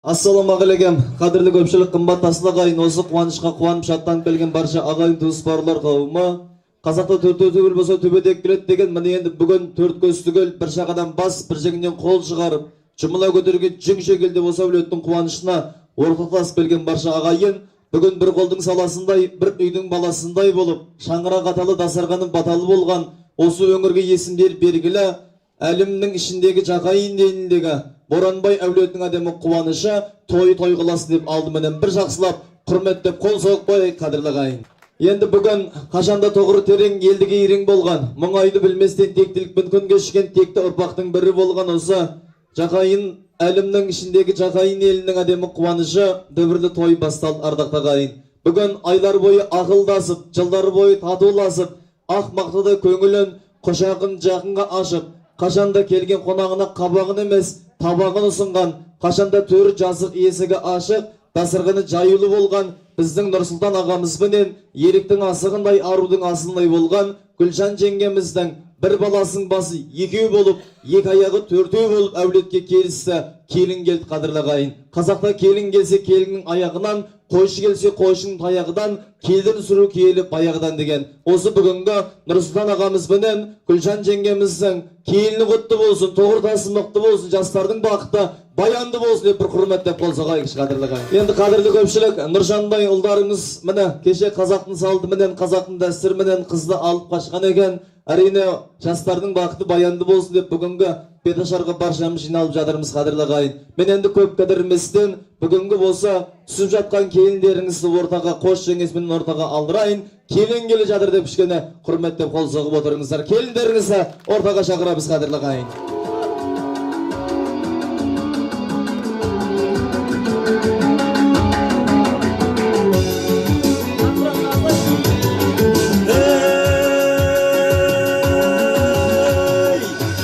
Ассалаумағалейкум, қадірлі көпшілік, қымбат асыл ағайын, осы қуанышқа қуанып шаттанып келген барша ағайын туыс бауырлар қауымы. Қазақта төртеу түгел болса төбедек келеді деген, міне енді бүгін төрт көз түгел бір жағадан бас, бір жеңнен қол шығарып, жұмыла көтерген жүң шекелде болса әулеттің қуанышына ортақтасып келген барша ағайын, бүгін бір қолдың саласындай, бір үйдің баласындай болып, шаңырақ аталы, дастарханы баталы болған осы өңірге есімдері белгілі әлемнің ішіндегі жақайын еліндегі Боранбай әулетінің әдемі қуанышы той той қыласын деп алдыменен бір жақсылап құрметтеп қол соғып қояйық, қадірлі ағайын. Енді бүгін қашанда тоғыры терең елдіге ерең болған, мұңайды білместен тектілікпен күн кешкен текті ұрпақтың бірі болған осы жақайын әлемнің ішіндегі жақайын елінің әдемі қуанышы дүбірлі той басталды, ардақты ағайын. Бүгін айлар бойы ақылдасып, жылдар бойы татуласып, ақ мақтадай көңілін құшағын жақынға ашып, қашанда келген қонағына қабағын емес, табағын ұсынған, қашанда төрі жазық есігі ашық, дастарханы жаюлы болған біздің Нұрсұлтан ағамызбенен еліктің асығындай, арудың асылындай болған Гүлжан жеңгеміздің бір баласының басы екеу болып, екі аяғы төртеу болып әулетке келісті келін келді, қадірлі ағайын. Қазақта келін келсе келіннің аяғынан, қойшы келсе қойшының таяғынан, келін сүру киелі баяғыдан деген. Осы бүгінгі Нұрсұлтан ағамызбенен Гүлжан жеңгеміздің келіні құтты болсын, тоғыртасы мықты болсын, жастардың бақыты баянды болсын деп бір құрметтеп қол соғайықшы, қадірлі ағайын. Енді қадірлі көпшілік, Нұржандай ұлдарыңыз міне кеше қазақтың салтыменен, қазақтың дәстүріменен қызды алып қашқан екен. Әрине, жастардың бақыты баянды болсын деп бүгінгі беташарға баршамыз жиналып жатырмыз, қадірлі ағайын. Мен енді көп кідірместен бүгінгі болса түсіп жатқан келіндеріңізді ортаға қош жеңесімен ортаға алдырайын. Келін келе жатыр деп кішкене құрметтеп қол соғып отырыңыздар. Келіндеріңізді ортаға шақырамыз, қадірлі ағайын.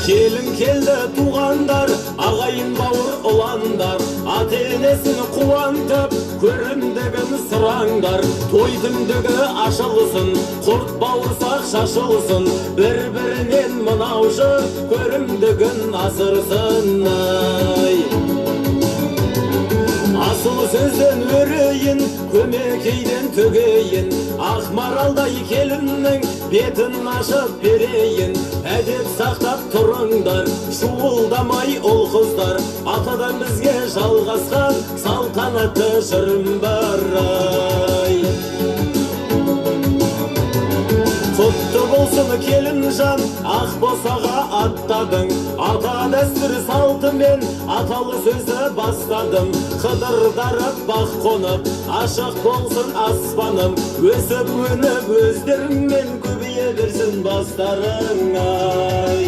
Келін келді туғандар, ағайын бауыр ұландар, ата енесін қуантып, көрімдігін сұраңдар. Той түндігі ашылсын, құрт бауырсақ шашылсын, бір-бірінен мынау жұрт көрімдігін асырсын. Ай. Асыл сөзден өрейін, көмекейден төгейін, ақ маралдай келіннің бетін ашып берейін. Әдеп сақтап тұрыңдар, шуылдамай ұл қыздар, атадан бізге жалғасқан салтанатты жырым бар. Ай. Құтты болсын келінжан, ақ босаға аттадың, ата дәстүр салтымен аталы сөзді бастадым. Қыдырдарып бақ қонып, ашық болсын аспаным, өсіп өніп өздеріңмен көбейе берсін бастарың. Ай.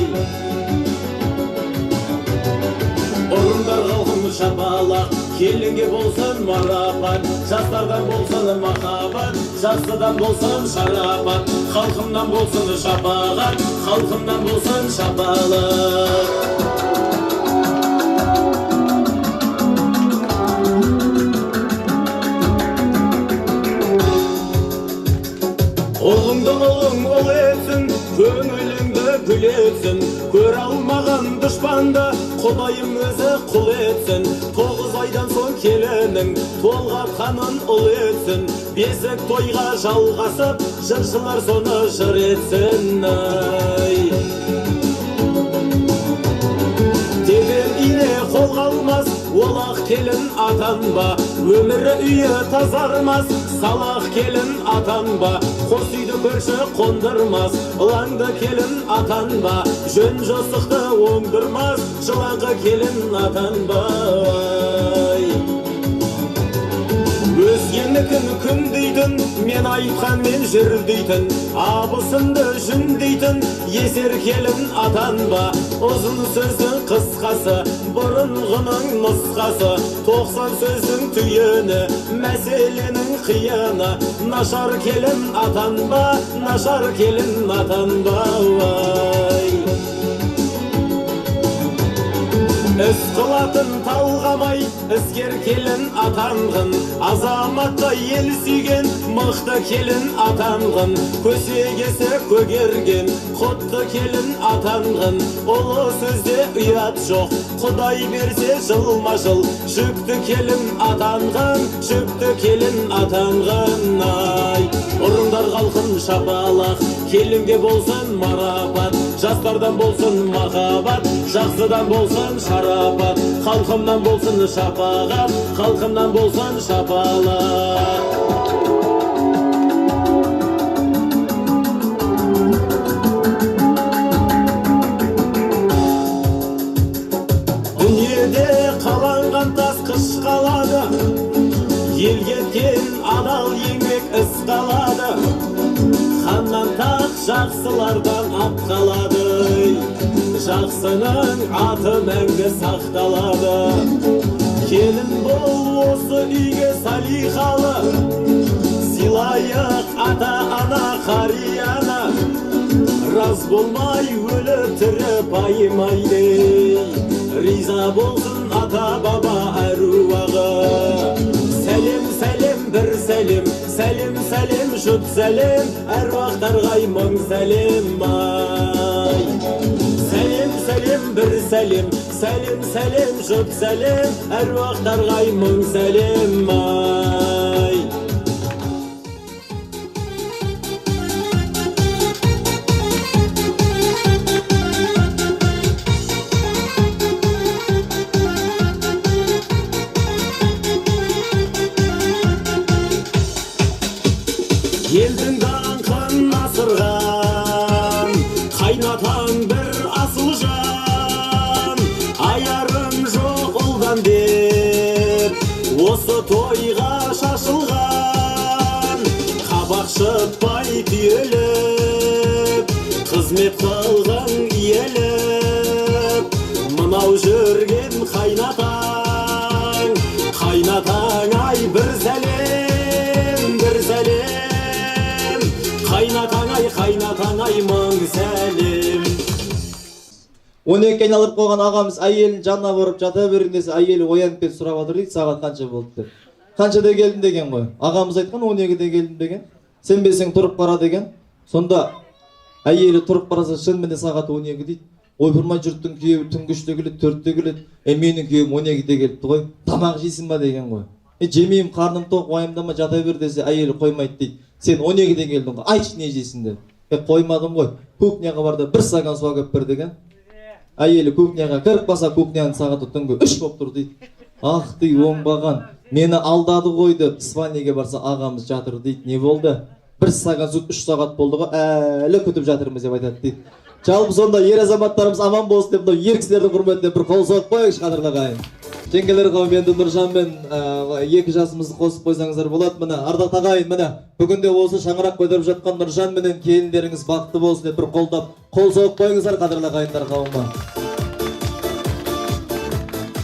Ұрындар халқым шапалақ, келінге болсын марапат, жастардан болсын махаббат, жақсыдан болсын шарапат, халқымнан болсын шапағат, халқымнан болсын шапалақ. Ұлыңды ұлың ұл етсін, көңіліңді гүл етсін, көре алмаған дұшпанды Құдайым өзі құл етсін. 9 айдан соң келінің толғатқанын ұл етсін, бесік тойға жалғасып, жыршылар соны жыр етсін. Ай. Тебен ине қолға алмас, олақ келін атанба, өмірі үйі тазармас, салақ келін атанба, қос үйді көрші қондырмас, ылаңды келін атанба, жөн жосықты оңдырмас, жылаңқы келін атанба. Ай. Өзгенікін күн дейтін, мен айтқанмен жүр дейтін, абысынды жүн дейтін, есер келін атанба. Ұзын сөздің қысқасы, бұрынғының нұсқасы, 90 сөздің түйіні, мәселенің қиыны, нашар келін атанба, нашар келін атанба. Ай. Іс қылатын талғамай, іскер келін атанғын, азаматта ел сүйген, мықты келін атанғын, көсегесі көгерген, құтты келін атанғын, ұлы сөзде ұят жоқ, Құдай берсе жылма жыл, жүкті келін атанғын, жүкті келін атанғын ай. Ұрыңдар қалқын шапалақ, келінге болсын марапат, жастардан болсын махаббат, жақсыдан болсын шарапат, халқымнан болсын шапағат, халқымнан болсын шапалақ. Дүниеде қаланған тас қыш қалады, ел кеткен адал еңбек іс қалады, ханнан тақ жақсылардан ат қалады, жақсының аты мәңгі сақталады. Келін бол осы үйге салиқалы, сыйлайық ата-ана қарияны, рас болмай өліп тірі байымайды, риза болсын ата-баба әруағы. Сәлем, сәлем, бір сәлем, сәлем, сәлем, жұт сәлем, әруақтарға мың сәлем ай. Сәлем, сәлем, бір сәлем, сәлем, сәлем, жұт сәлем, әруақтарға мың сәлем ай. Елдің даңқын асырған, қайнатаң бір асыл жан, аярым жоқ ұлдан деп, осы тойға шашылған, қабақ шытпай түйеліп, қызмет қылғың иеліп, мынау жүрген қайнатаң, қайнатаң ай бір сәлем, бір сәлем, қайнатаң ай, қайнатаң ай мың сәлем. 12 айналдырып қойған ағамыз әйелін жанына барып жата берген десе, әйелі оянып кетіп сұрап жатыр дейді, сағат қанша болды деп. Қаншада келдің деген ғой. Ағамыз айтқан 12-де келдім деген. Сенбесең тұрып қара деген. Сонда әйелі тұрып қараса шынымен де сағат 12 дейді. Ойпырмай жұрттың күйеуі түнгі 3-те келеді, 4-те келеді. Менің күйеуім 12-де келіпті ғой. Тамақ жейсің ба деген ғой. Жемеймін, қарным тоқ, уайымдама, жата бер десе, әйелі қоймайды дейді. Сен 12-де келдің ғой, айтшы не жейсің деп. Қоймадым ғой. Кухняға бар да бір стакан су әкеліп бер деген. Әйелі кухняға кіріп қалса, кухняның сағаты түнгі 3 болып тұр дейді. Ах дей, оңбаған, мені алдады ғой деп спальнеге барса ағамыз жатыр дейді. Не болды? Бір стакан сүт 3 сағат болды ғой, әлі күтіп жатырмыз деп айтады дейді. Жалпы сонда ер азаматтарымыз аман болсын деп мынау ер кісілердің құрметіне бір қол соғып қояйықшы, қадірлі ағайын. Жеңгелер қауым, енді Нұржанмен екі жасымызды қосып қойсаңыздар болады. Міне, ардақты ағайын, міне, бүгінде осы шаңырақ көтеріп жатқан Нұржан менен келіндеріңіз бақытты болсын деп бір қолдап қол соғып қойыңыздар, қадірлі ағайындар қауымы.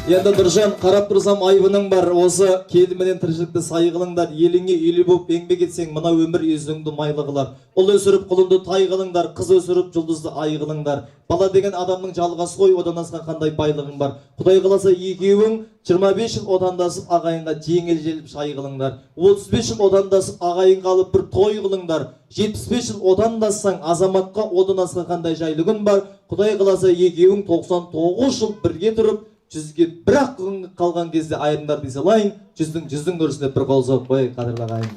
Енді Нұржан, қарап тұрсам айбының бар, осы келіменен тіршілікті сай қылыңдар, еліңе үйлі болып еңбек етсең, мына өмір езуіңді майлы қылар. Ұл өсіріп құлынды тай қылыңдар, қыз өсіріп жұлдызды ай қылыңдар. Бала деген адамның жалғасы ғой, одан асқан қандай байлығың бар. Құдай қаласа екеуің 25 жыл отандасып ағайынға жеңіл желіп шай қылыңдар. 35 жыл отандасып ағайынға алып бір той қылыңдар. 75 жыл отандассаң азаматқа одан асқан қандай жайлы күн бар. Құдай қаласа екеуің 99 жыл бірге тұрып, жүзге бір-ақ күн қалған кезде айырыңдар дей салайын, жүздің көрісіне бір қол соғып қояйық, қадірлі ағайын.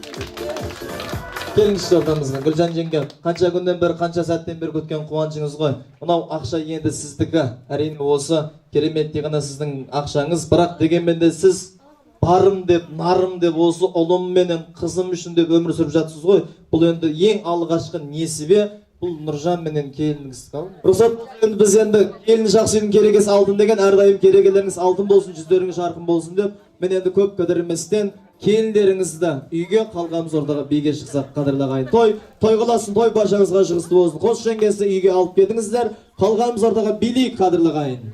Келіңізші ортамызға, Гүлжан жеңге, қанша күннен бері, қанша сәттен бері күткен қуанышыңыз ғой. Мынау ақша енді сіздікі, әрине осы кереметтей ғана сіздің ақшаңыз, бірақ дегенмен де сіз барым деп, нарым деп, осы ұлым менен қызым үшін деп өмір сүріп жатсыз ғой. Бұл енді ең алғашқы несібе, бұл Нұржан менен келініңіз. Рұқсат, енді біз енді келін жақсы үйдің керегесі алтын деген, әрдайым керегелеріңіз алтын болсын, жүздеріңіз жарқын болсын деп, мен енді көп кідірместен келіндеріңізді үйге, қалғанымыз ортаға биге шықсақ, қадірлі ағайын. Той, той қыласын, той баршаңызға жұғысты болсын. Қос жеңгесі үйге алып кетіңіздер, қалғанымыз ортаға билейік, қадірлі ағайын.